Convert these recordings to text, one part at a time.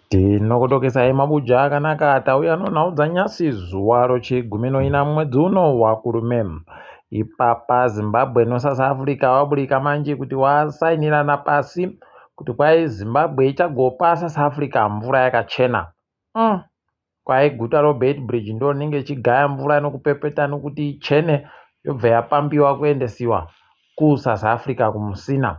Tinokutokesai mabuja akanaka tauya nonhau dzanyasi zuva rochigumi noina mwedzi uno waKurume. Ipapa Zimbabwe noSouth Africa waburika manje kuti wasainirana pasi kuti kwai Zimbabwe ichagopa South Africa mvura yakachena. Kwai guta roBeitbridge ndo rinenge ichigaya mvura nokupepeta nokuti ichene yobva yapambiwa kuendesiwa kuSouth Africa kuMusina.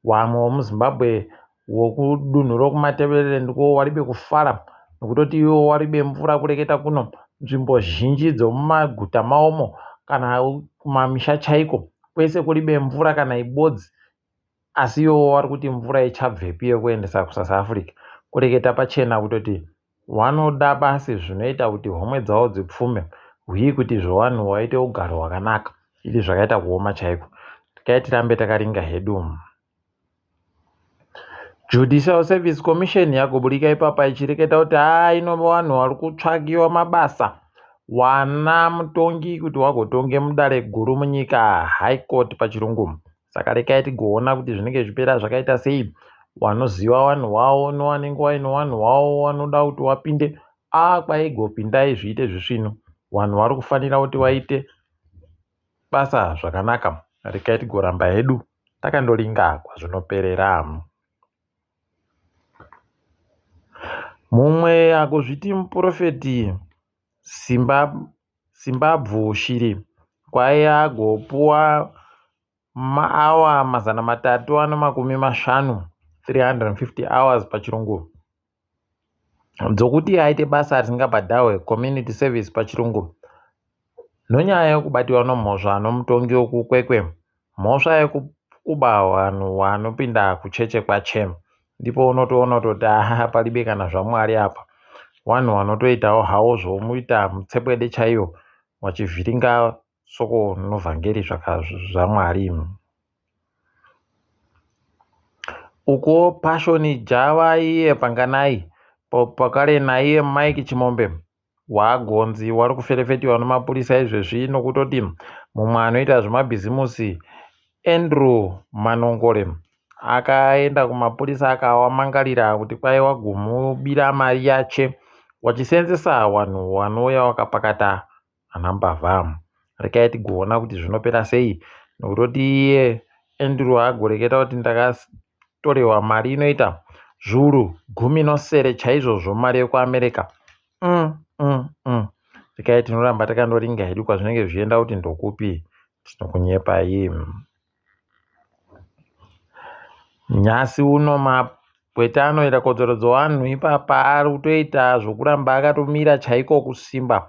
Wamwe womuZimbabwe wokudunhu rokuMatabeleland ndiko waribe kufara nokutoti iwo waribe mvura kureketa kuno nzvimbo zhinji dzomumaguta mawomo kana kumamisha chaiko kwese kuribe mvura kana ibodzi asi iwo wari kuti mvura ichabvepi yekuendesa kuSouth Africa kureketa pachena kutoti Wanoda basi zvinoita kuti homwe dzawo dzipfume huye kuti zvewanhu waite ugaro hwakanaka idi zvakaita kuoma chaiko regai tirambe takaringa hedu. Judicial Service Commission yagoburika ipapa ichireketa kuti haa ino vanhu vari kutsvagiwa mabasa wana mutongi kuti wagotonge mudare guru munyika High Court pachirungu. Saka rekai tigoona kuti zvinenge zvichipera zvakaita sei. Wanoziva wanhu wawo nowanenge waine wanhu wawo wanoda kuti wapinde a kwaigopindai zviite zvisvinu. Wanhu wari kufanira kuti waite basa zvakanaka. Rekai tigoramba hedu takandoringa kwazvinoperera. Mumwe akuzviti muporofeti Simba Simbabvu Shiri kwaiya agopuwa maawa 350, 350 hours pachirungu, dzokuti aite basa risingabhadharwe, community service pachirungu, nonyaya yokubatiwa nomhosva nomutongi wokuKwekwe, mhosva yekuba vanhu vanopinda kucheche kwache. Ndipo unotoona kutoti aha palibe kana zvaMwari apa. Vanhu vanotoitawo hawo zvomuita mutsepwede chaiyo vachivhiringa soko novhangeri zvaMwari. Ukuwo Passion Java iye Panganai pakare naiye Mike Chimombe wagonzi wari kuferefetiwa nemapurisa izvezvi nokutoti mumwe anoita zvemabhizimusi Andrew Manongore akaenda kumapurisa akawamangarira kuti kwai wagomubira mari yache wachiseenzesa wanhu wanouya wakapakata ana mbavha. Rekai tigoona kuti zvinopera sei nokutoti iye Andrew agoreketa kuti ndakatorewa mari inoita zviuru gumi nosere chaizvozvo mari yekuAmerica. Rekai tinoramba takandoringa hedu kwazvinenge zvichienda kuti ndokupi tinokunyepai. Nhasi uno magweta anoita kodzero dzevanhu ipapa ari kutoita zvokuramba akatomira chaiko kusimba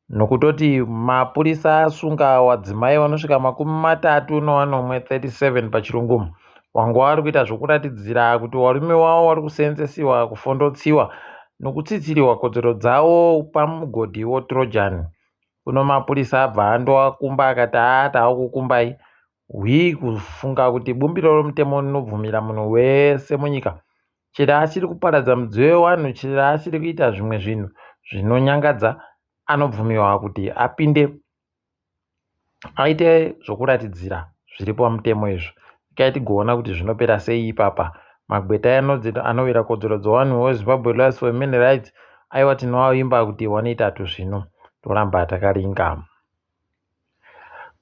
nokutoti mapurisa asunga wadzimai vanosvika 37 37 pachirungu wanga wari kuita zvokuratidzira kuti warume wavo wari kuseenzesiwa kufondotsiwa nokutsitsiriwa kodzero dzavo pamugodhi woTrojan. Kuno mapurisa abva andoakumba akati haa taakukumbai Hwii kufunga kuti bumbiro romutemo rinobvumira munhu wese munyika chero asiri kuparadza mudziyo yewanhu chero asiri kuita zvimwe zvinhu zvinonyangadza anobvumiwa kuti apinde aite zvokuratidzira zviri pamutemo izvo regai tigoona kuti zvinopera sei ipapa magweta anowira kodzero dzevanhu weZimbabwe Lawyers for Human Rights aiwa tinovaimba kuti wanoita tuzvino toramba takaringa.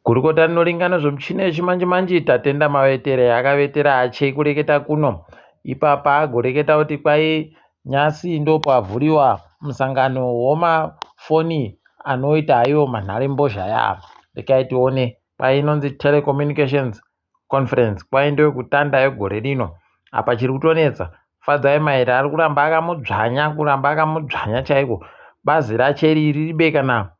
Gurukota rinoringa nezvemichina yechimanje-manje Tatenda Mavetera akavetera achei kureketa kuno. Ipapa agoreketa kuti kwai nyasi ndopavhuriwa musangano womafoni anoita iwo manharembozha aya. Rekai tione kwai inonzi Telecommunications Conference kwai ndoyekutanda yegore rino. Apa chiri kutonetsa Fadzai Mahere ari kuramba akamudzvanya kuramba akamudzvanya chaiko. Bazi rache iri riribe kana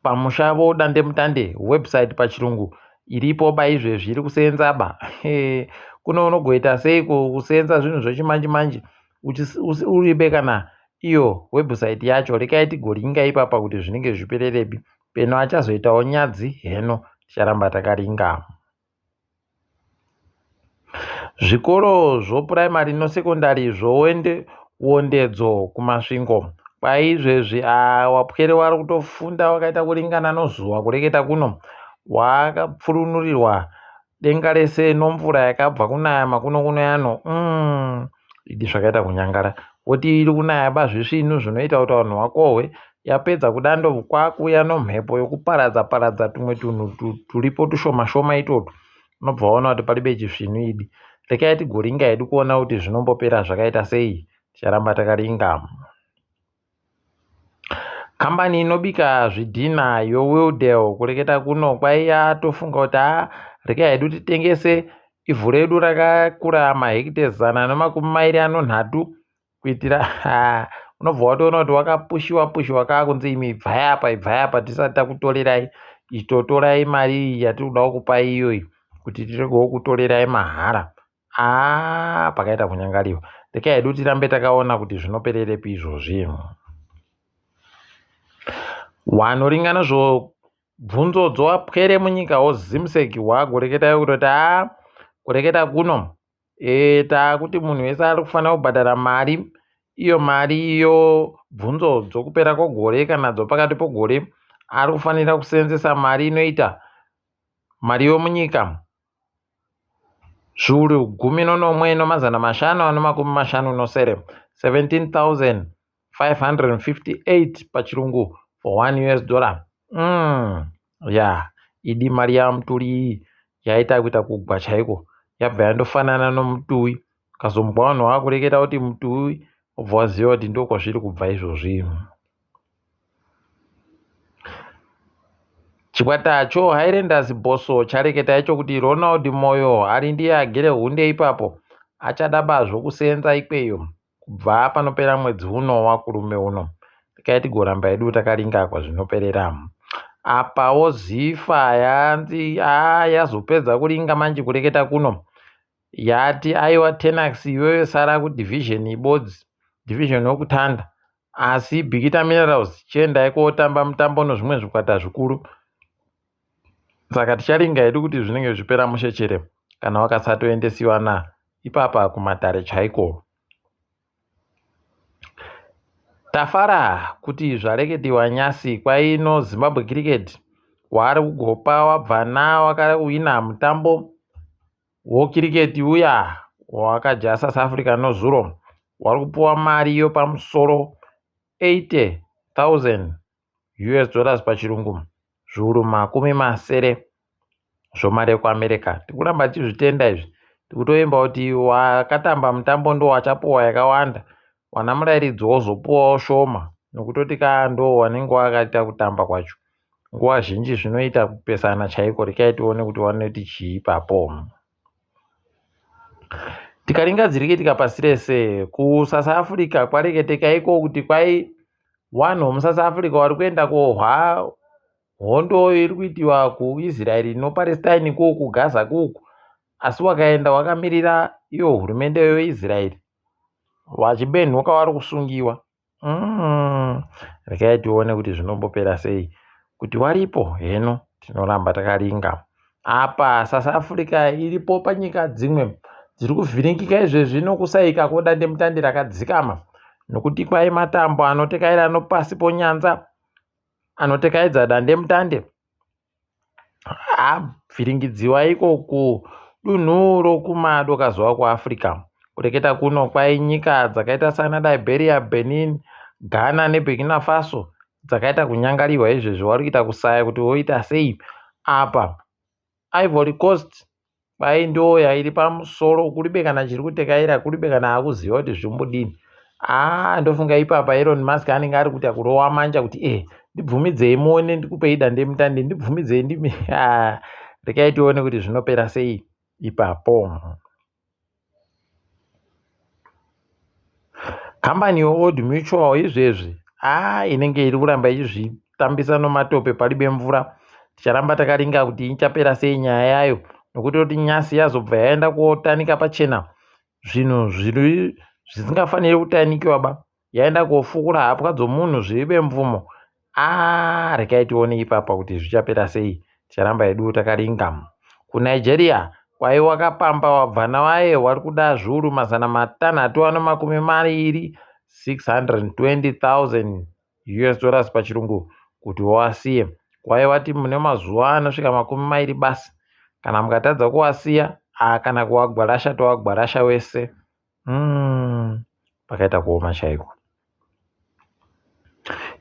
pamusha vodandemutande website pachirungu iripo ba izvezvi iri kuseenza ba kuno unogoita sei kuseenza zvinhu zvechimanje manje uribe kana iyo website yacho rekai tigoringa ipapa kuti zvinenge zvipererepi peno achazoitawo nyadzi heno ticharamba takaringa. Zvikoro zvopuraimari nosekondari zvowondedzo kuMasvingo kwaizvezvi wapwere wari kutofunda wakaita kuringana nozuva kureketa kuno wakapfurunurirwa. Denga rese nomvura yakabva kunaya makunokuno yano umm idi zvakaita kunyangara. Woti iri kunaya ba zvisvinu zvinoita kuti vanhu vakohwe. Yapedza kudando kwakuuya nomhepo yokuparadza paradza tumwe tunhu turipo tushoma shoma itwotwo. Unobva waona kuti paribe chisvinu idi. Rekai tigoringa hedu kuona kuti zvinombopera zvakaita sei. Ticharamba takaringa. Kambani inobika zvidhina yoWilldale kureketa kuno kwaiya tofunga kuti haa rekai hedu titengese ivhu redu rakakura mahekite 123 kuitira haa unobva watoona kuti wakapushiwa pushiwa kaakunzi imi ibvai apa ibvai apa tisati takutorerai itotorai mari iyi yatiri kuda kukupai iyoyi kuti tiregewo kutorerai mahara Haa pakaita kunyangariwa. Rekai hedu tirambe takaona kuti zvinopererepi izvozvi. Wanoringana zvobvunzo dzowapwere munyika woZimsec wagoreketa kutoti haa kureketa kuno e, taakuti munhu wese ari kufanira kubhadhara mari iyo mari iyo bvunzo dzokupera kwegore kana dzopakati pogore ari kufanira kuseenzesa mari inoita mari yomunyika zviuru 17,557, 17,558 pachirungu for one US dollar. Ya, idi mari yaMutuli iyi yaita kuita kugwa chaiko yabva yandofanana nomutuwi ukazombwa vanhu vakureketa kuti mutuwi wobva waziva kuti ndokwazviri kubva izvozvi. Chikwata cho Highlanders Bosso chareketa icho kuti Ronald Moyo ari ndiye agere hunde ipapo achada bazvo kuseenza ikweyo kubva panopera mwedzi uno waKurume uno. Rekai tigoramba hedu takaringa kwazvinoperera. Apawo Zifa yanzi aa yazopedza kuringa manje kureketa kuno. Yati aiwa Tenax iwewe sara kudivision ibodzi, division yokutanda. Asi Bikita Minerals chiendai kotamba mutambo nozvimwe zvikwata zvikuru. Saka ticharinga hedu kuti zvinenge zvichipera mushe chere kana wakasatoendesiwa na ipapa kumatare chaiko. Tafara kuti zvareketiwa nyasi kwaino Zimbabwe Cricket waari kugopa wabvana wakawina mutambo Wokiriketi uya wakadya South Africa nozuro wari kupuwa mari yopamusoro 80,000 US dollars pachirungu zviuru 60 zvomari yekuAmerica. Tikuramba tichizvitenda izvi tikutoimba kuti wakatamba mutambo ndo wachapuwa yakawanda wana murairidzi wozopuwawo shoma nokutoti ka ndo wanenge wakaita kutamba kwacho. Nguva zhinji zvinoita kupesana chaiko rekai tione kuti wanoti chii ipapo. Tikaringa dzirikitika pasi rese kuSouth Africa kwareketeka iko kuti kwai vanhu vemuSouth Africa vari kuenda kohwa hondo iri kuitiwa kuIsrael noPalestine ikoku kuGaza kuku asi wakaenda wakamirira iyo hurumende yeIsrael vachibenhuka vari kusungiwa. Regai tione kuti zvinombopera sei. Kuti waripo heno tinoramba takaringa. Apa South Africa iripo panyika dzimwe dziri kuvhiringika izvezvi nokusaika kwodandemutande rakadzikama nokuti kwai matambo anotekaira nopasi ponyanza anotekaidza dandemutande Abviringidziwa iko kudunhu rokumadokazuva kuAfrica. Kureketa kuno kwai nyika dzakaita sana Liberia, Benin, Ghana neBurkina Faso dzakaita kunyangarirwa izvezvi wari kuita kusaya kuti woita sei. Apa Ivory Coast Kwai ndoya iri pamusoro kuribe kana chiri kutekaira kuribe kana akuziva kuti zvimbodini aa ndofunga ipapa Elon Musk anenge ari kuita kurowa manja kuti eh ndibvumidzei muone ndikupei dandemutande ndibvumidzei ndimi aa rekai tione kuti zvinopera sei ipapo. Kambani yeOld Mutual izvezvi haa inenge iri kuramba ichizvitambisa nomatope paribe mvura. Ticharamba takaringa kuti ichapera sei nyaya yayo nokuti kuti nyasi yazobva yaenda kotanika pachena zvinhu zviri zvisingafaniri kutanikiwa ba. Yaenda kofukura hapwa dzomunhu zviibe mvumo. Aah regai tione ipapa kuti zvichapera sei. Ticharamba hedu takaringa. KuNigeria kwai wakapamba wabvana waye wari kuda zviuru 620, 620,000 US dollars pachirungu kuti wasiye. Kwai wati mune mazuva anosvika 20 basi. Kana mukatadza kuwasiya, aa kana kuwagwarasha towagwarasha wese. Umm pakaita kuoma chaiko.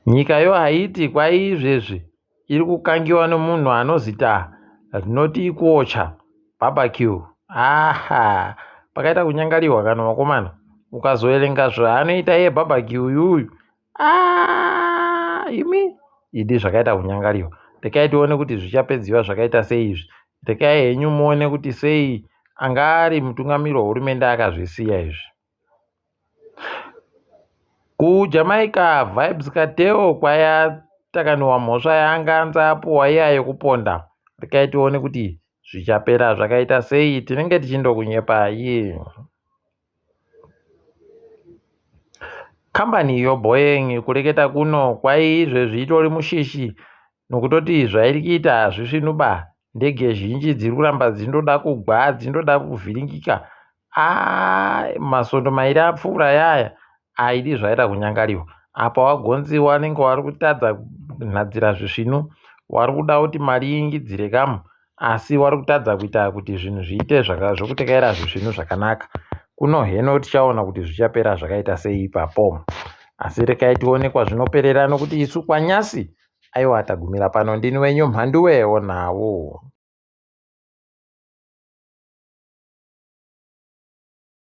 Nyika yoHaiti kwaizvezvi iri kukangiwa nomunhu anozita rinoti kuocha barbecue. Aha pakaita kunyangariwa kana vakomana. Ukazoverenga zvaanoita iye barbecue uyuyu ah, imi idi zvakaita kunyangariwa. Rekai tione kuti zvichapedziwa zvakaita sei izvi. Rekai henyu muone kuti sei anga ari mutungamiri wehurumende akazvisiya izvi. KuJamaica Vybz Kartel kwayatakaniwa mhosva yaanga anzi apuwa iya yekuponda. Rekai tione kuti zvichapera zvakaita sei tinenge tichindokunyepai. Kambani yoBoeing kureketa kuno kwai izvezvi itori mushishi nokutoti zvairi kuita hazvisvinu ba. Ndege zhinji dziri kuramba dzindoda kugwa dzindoda kuvhiringika. Aa masvondo mairi apfuura yaya aidi zvaita kunyangariwa. Apa wagonzi wanenge wari kutadza kunhadzira zvisvinu wari kuda kuti mari iingidzire kamu asi wari kutadza kuita kuti zvinhu zviite zvokutekaira zvisvinu zvakanaka. Kuno heno tichaona kuti zvichapera zvakaita sei ipapo. Asi rekai tione kwazvinoperera nokuti isu kwanyasi aiwa tagumira pano. Ndini wenyu Mhanduwe wonawo.